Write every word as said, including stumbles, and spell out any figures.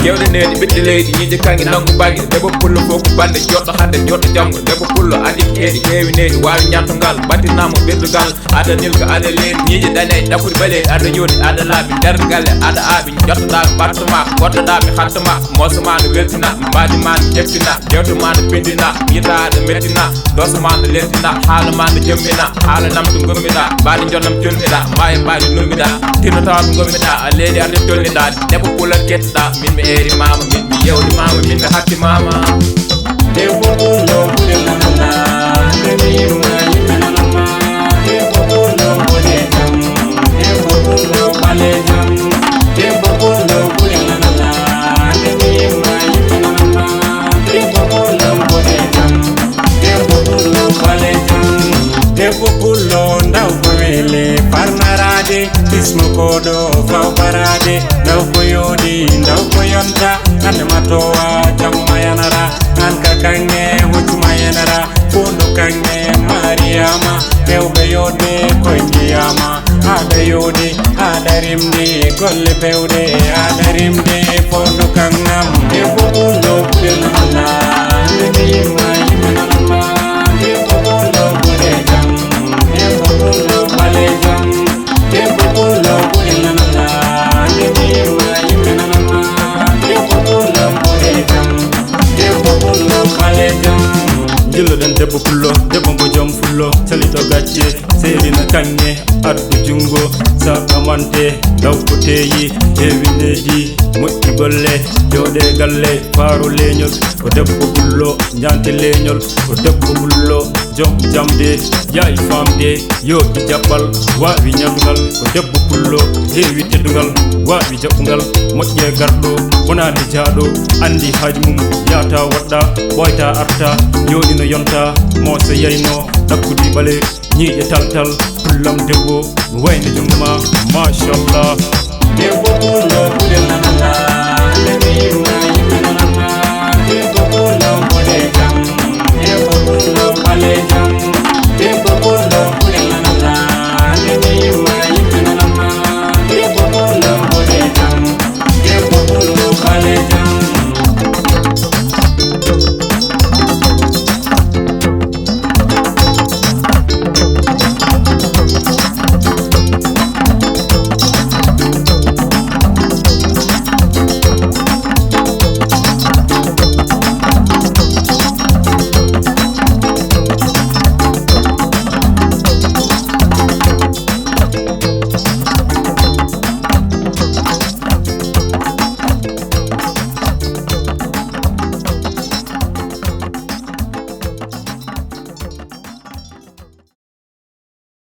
Kewɗe needi ɓiɗɗe leydi, ñiiƴe kaŋŋe nanngu bagi. Debbo pullo fof ko bannde joɗɗo hannde joɗɗo janngo. Debbo pullo adi keedi heewi needi, waawi ñattogal, battinama ɓirdugal. Ada nilka ada leydi, ñiiƴe daneeje ɗaɓɓuɗi ɓaleeɗi. Ada yoni ada laaɓi nder galle, ada aaɓi jottoɗa ɓatto ma, goɗɗoɗa mi hatta ma. Mooso ma no weltina, mbaadi ma no ƴeftina, jewte ma no pindina. Yita ada mettina, doso ma no leltina, haala ma no jemmina. Haala nam to gommiɗa, mbaadi jonnam jonniɗa, maayo mbaadi lummiɗa. Tinnotawa to gommiɗa, leydi arde tolniɗa. Debbo pullo kettoɗa, min mi eeri mama, min mi yewti mama, min mi hatti mama. Debbo pullo ɓuri nanana, ɓe mi yimma yimɓe nanama. Debbo pullo boɗejam, debbo pullo ɓalejam. Debbo pullo ɓuri nanana, ɓe mi yimma yimɓe nanama. Debbo pullo boɗejam, debbo pullo ɓalejam. Debbo pullo ndaw ko wele farnaraade, kismo koɗo faw baraade, ndaw ko yooɗi, ndaw ko yonta, hande ma towa, jamma yanara, an ka kaŋŋe, hoccu ma yanara, fondo kaŋŋe, Mariama, rewɓe yooɗe, koye njiyama, aɗa yooɗi, aɗa rimɗi, golle pewɗe, aɗa rimɗi, fondo kaŋŋam, debbo pullo ɓuri nanana, ɓe yimma yimɓe nanama, debbo pullo boɗejam, debbo pullo ɓalejam, debbo pullo ɓuri nanana, ɓe yimma yimɓe nanama, debbo pullo boɗejam, debbo pullo ɓalejam. Njilloɗen debbo pullo, debbo mo joom fullo, salito gacce, seerina kaŋŋe, addu junngo, saɗamante, daw ko teeyi, heewi needi, moƴƴi golle, jooɗe galle, faaro leeñol, ko debbo pullo, ñaante leeñol, ko debbo pullo, joom jamde, yaawi faamde, yooɗi jaɓɓal, waawi ñaaɗugal, ko debbo pullo, heewi teddungal, waawi jaɓɓungal, moƴƴe garɗo, bonaani jaaɗo, anndi haaju mum, yahata woɗɗa, ɓooyta arta, yooɗi no yonta, mooso yayno, ɗakkudi ɓale, ñiiƴe taltal, pullam debbo, wayno junngo ma, machallah. Debbo pullo ɓuri nanana, ɓe mi yimma